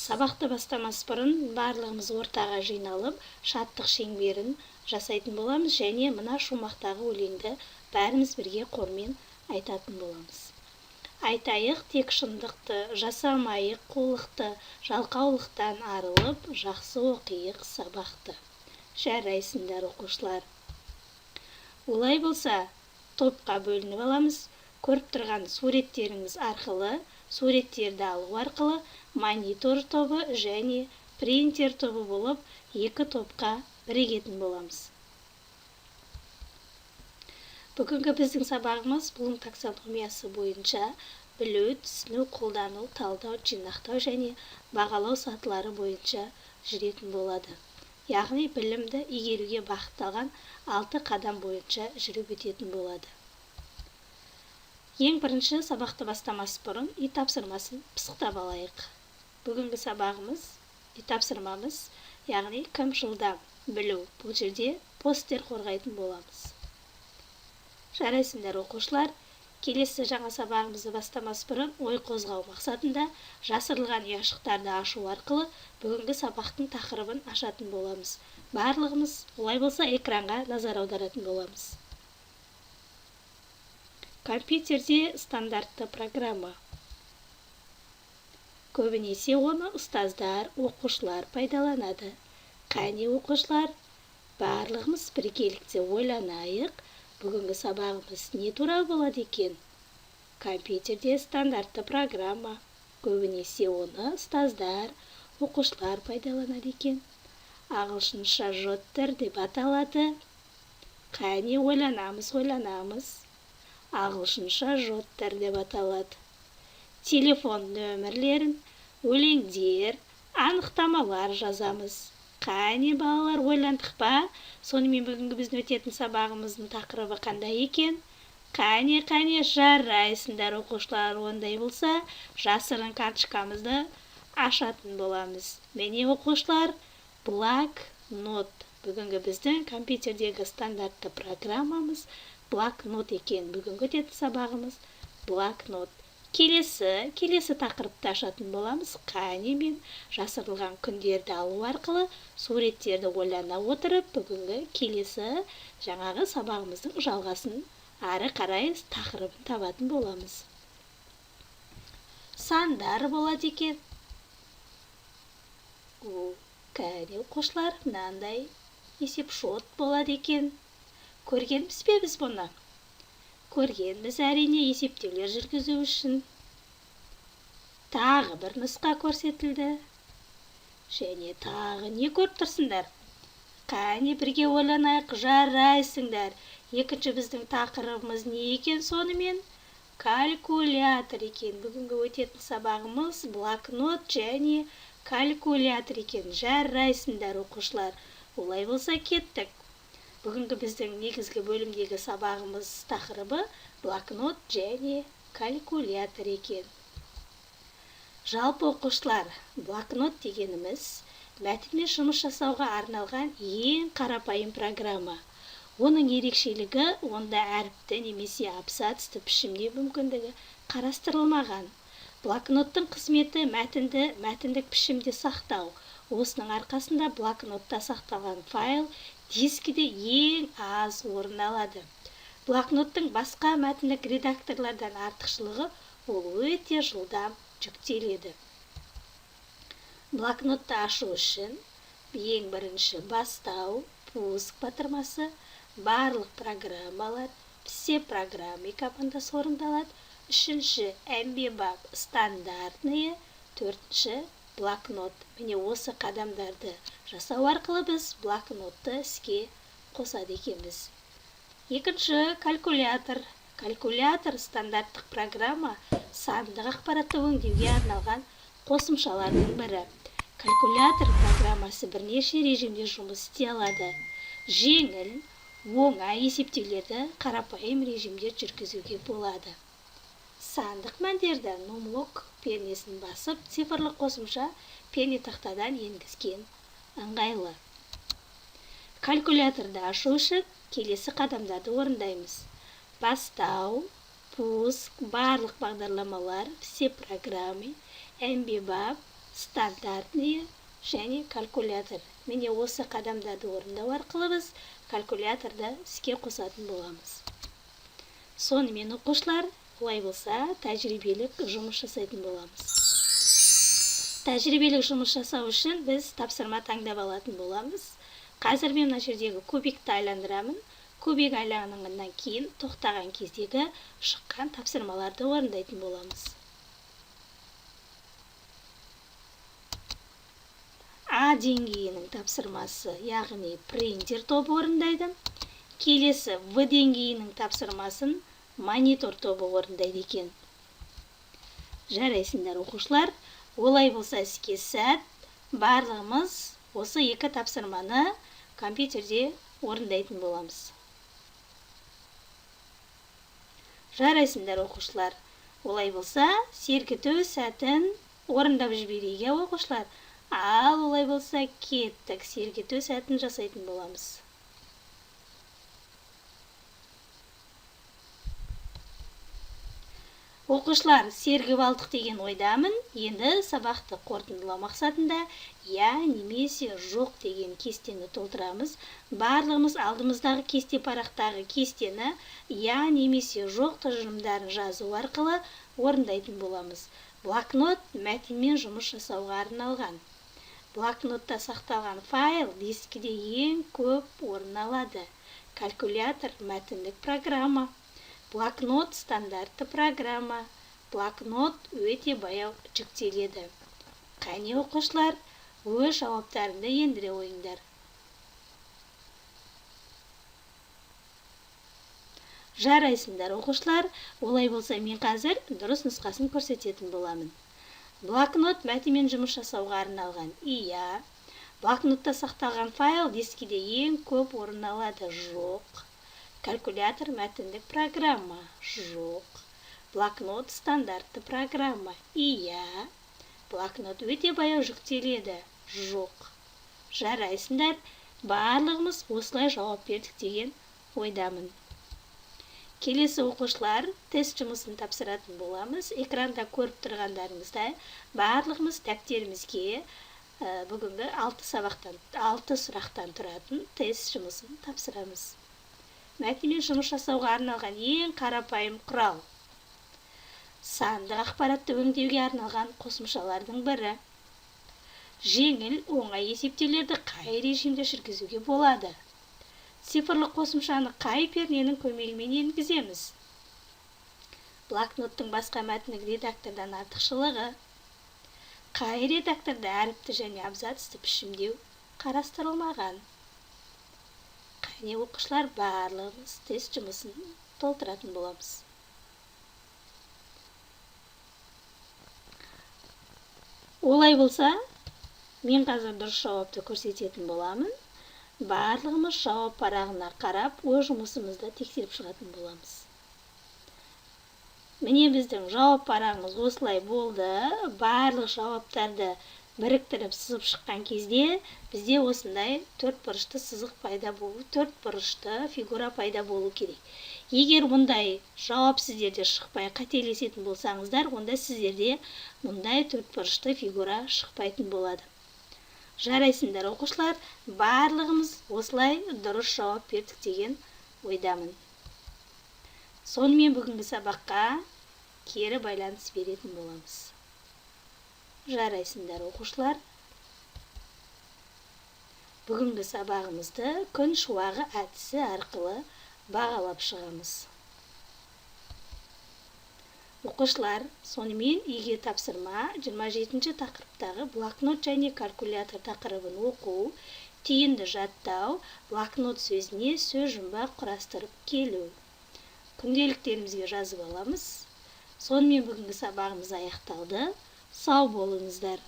Сабақты бастамас бұрын барлығымыз ортаға жиналып, шаттық шеңберін жасайтын боламыз және мына шумақтағы өлеңді бәріміз бірге қолмен айтатын боламыз. Айтайық тек шындықты, жасамайық қулықты, жалқаулықтан арылып, жақсы оқиық сабақты. Жарайсыңдар, оқушылар! Олай болса, топқа бөлініп аламыз. Көріп тұрған суреттеріңіз арқылы, суреттерді алу арқылы монитор тобы және принтер тобы болып екі топқа бірігетін боламыз. Бүгінгі біздің сабағымыз Блум таксономиясы бойынша білу, түсіну, қолдану, талдау, жинақтау және бағалау сатылары бойынша жүретін болады. Яғни білімді игеруге бағытталған алты қадам бойынша жүріп өтетін болады. Ең бірінші, сабақты бастамас бұрын үй тапсырмасын пысықтап алайық. Бүгінгі сабағымыз, үй тапсырмамыз, яғни «Кім жылдам?» Білу. Бұл жерде постер қорғайтын боламыз. Жарайсыңдар, оқушылар! Келесі жаңа сабағымызды бастамас бұрын ой қозғау мақсатында жасырылған ұяшықтарды ашу арқылы бүгінгі сабақтың тақырыбын ашатын боламыз. Барлығымыз олай болса экранға назар аударатын боламыз. Компьютерде стандартты программа. Көбінесе оны ұстаздар, оқушылар пайдаланады. Қәне, оқушылар, барлығымыз біргелікте ойланайық: бүгінгі сабағымыз не туралы болады екен? Компьютерде стандартты программа. Көбінесе оны ұстаздар, оқушылар пайдаланады екен. Ағылшынша жоттер деп аталады. Қәне, ойланамыз, ойланамыз. Ағылшынша жоттер деп аталады. Телефон нөмірлерін, өлеңдер, анықтамалар жазамыз. Қәне, балалар, ойландық па? Сонымен, бүгінгі біздің өтетін сабағымыздың тақырыбы қандай екен? Қәне, қәне! Жарайсыңдар, оқушылар! Ондай болса, жасырын карточкамызды ашатын боламыз. Міне, оқушылар, блокнот. Бүгінгі біздің компьютердегі стандартты программамыз блокнот екен. Бүгінгі өтетін сабағымыз блокнот. Келесі тақырыпты ашатын боламыз. Қәне, мен жасырылған күндерді алу арқылы суреттерді ойлана отырып, бүгінгі келесі жаңағы сабағымыздың жалғасын, ары қарай тақырыбын табатын боламыз. Сандар болады екен. Кәне, оқушылар, мынандай есепшот болады екен. Көргенбіз бе біз бұны? Көргенбіз, әрине, есептеулер жүргізу үшін. Тағы бір нұсқа көрсетілді. Және тағы не көріп тұрсыңдар? Қәне, бірге ойланайық. Жарайсыңдар! Екінші біздің тақырыбымыз не екен сонымен? Калькулятор екен. Бүгінгі өтетін сабағымыз блокнот және калькулятор екен. Жарайсыңдар, оқушылар! Олай болса, кеттік. Бүгінгі біздің негізгі бөлімдегі сабағымыз тақырыбы блокнот және калькулятор екен. Жалпы, оқушылар, блокнот дегеніміз мәтінмен жұмыс жасауға арналған ең қарапайым программа. Оның ерекшелігі: онда әріпті немесе абзацты пішімдеу мүмкіндігі қарастырылмаған. Блокноттың қызметі мәтінді мәтіндік пішімде сақтау. Осының арқасында блокнотта сақталған файл дискіде ең аз орын алады. Блокноттың басқа мәтіндік редакторлардан артықшылығы: ол өте жылдам жүктеледі. Блокнотты ашу үшін ең бірінші бастау, пуск батырмасы, барлық программалар, все программы командасы орындалады. Үшінші әмбебап стандартные, төртінші блокнот. Міне, осы қадамдарды жасау арқылы біз блокнотты іске қосады екенбіз. Екінші калькулятор. Калькулятор стандарттық программа, сандық ақпаратты өңдеуге арналған қосымшалардың бірі. Калькулятор программасы бірнеше режимде жұмыс істей алады. Жеңіл, оңай есептеулерді қарапайым режимде жүргізуге болады. Сандық мәндерді Num Lock пернесін басып, цифрлық қосымша пернетақтадан енгізген ыңғайлы. Калькуляторды ашу үшін келесі қадамдарды орындаймыз: бастау, пуск, барлық бағдарламалар, все программы, әмбебап. стандартные және калькулятор. Міне осы қадамдарды орындау арқылы біз калькуляторды іске қосатын боламыз. Сонымен оқушылар, олай болса, тәжірибелік жұмыс жасайтын боламыз. Тәжірибелік жұмыс жасау үшін біз тапсырма таңдап алатын боламыз. Қазір мен мына жердегі кубикті айландырамын. Кубик айланғаннан кейін тоқтаған кездегі шыққан тапсырмаларды орындайтын боламыз. А деңгейінің тапсырмасы, яғни принтер тобы орындайды. Келесі В деңгейінің тапсырмасын монитор тобы орындайды екен. Жарайсыңдар, оқушылар. Олай болса іске сәт. Барлығымыз осы екі тапсырманы компьютерде орындайтын боламыз. Жарайсыңдар, оқушылар. Олай болса, сергіту сәтін орындап жіберейік, оқушылар. Ал олай болса, кеттік, сергіту сәтін жасайтын боламыз. Оқушылар, сергіп алдық деген ойдамын. Енді сабақты қорытындылау мақсатында я немесе жоқ деген кестені толтырамыз. Барлығымыз алдымыздағы кесте парақтағы кестені я немесе жоқ тұжырымдарын жазу арқылы орындайтын боламыз. Блокнот мәтінмен жұмыс жасауға арналған. Блокнотта сақталған файл дискіде ең көп орын алады. Калькулятор мәтіндік программа. Блокнот стандартты программа. Блокнот өте баяу жүктеледі. Қане, оқушылар, өз жауаптарыңды ендіре қойыңдар. Жарайсыңдар, оқушылар. Олай болса, мен қазір дұрыс нұсқасын көрсететін боламын. Блокнот мәтінмен жұмыс жасауға арналған. Иә. Блокнотта сақталған файл дискіде ең көп орын алады. Жоқ. Калькулятор мәтіндік программа. Жоқ. Блокнот стандартты программа. Иә. Блокнот өте баяу жүктеледі. Жоқ. Жарайсыңдар. Барлығымыз осылай жауап бердік деген ойдамын. Келесі, оқушылар, тест жұмысын тапсыратын боламыз. Экранда көріп тұрғандарыңыздай, барлығымыз дәптерімізге бүгінгі 6 сабақтан, 6 сұрақтан тұратын тест жұмысын тапсырамыз. Мәтінмен жұмыс жасауға арналған ең қарапайым құрал. Сандық ақпаратты өңдеуге арналған қосымшалардың бірі. Жеңіл, оңай есептеулерді қай режимде жүргізуге болады? Цифрлық қосымшаны қай перненің көмегімен енгіземіз? Блокноттың басқа мәтіндік редактордан артықшылығы. Қай редакторда әріпті және абзацты пішімдеу қарастырылмаған? Қане, оқушылар, барлығымыз тест жұмысын толтыратын боламыз. Олай болса, мен қазір дұрыс жауапты көрсететін боламын. Барлығымыз жауап парағына қарап, өз жұмысымызды тексеріп шығатын боламыз. Міне біздің жауап парағымыз осылай болды. Барлық жауаптарды біріктіріп сызып шыққан кезде бізде осындай төрт бұрышты сызық пайда болу, төрт бұрышты фигура пайда болу керек. Егер мұндай жауап сіздерде шықпай қателесетін болсаңыздар, онда сіздерде мұндай төрт бұрышты фигура шықпайтын болады. Жарайсыңдар, оқушылар, барлығымыз осылай дұрыс жауап бердік деген ойдамын. Сонымен бүгінгі сабаққа кері байланыс беретін боламыз. Жарайсыңдар, оқушылар. Бүгінгі сабағымызды күн шуағы әдісі арқылы бағалап шығамыз. Оқушылар, сонымен үйге тапсырма 27-ші тақырыптағы блокнот және калькулятор тақырыбын оқу, түйінді жаттау, блокнот сөзіне сөз жұмбақ құрастырып келу. Күнделіктерімізге жазып аламыз. Сонымен бүгінгі сабағымыз аяқталды. Сау болыңыздар.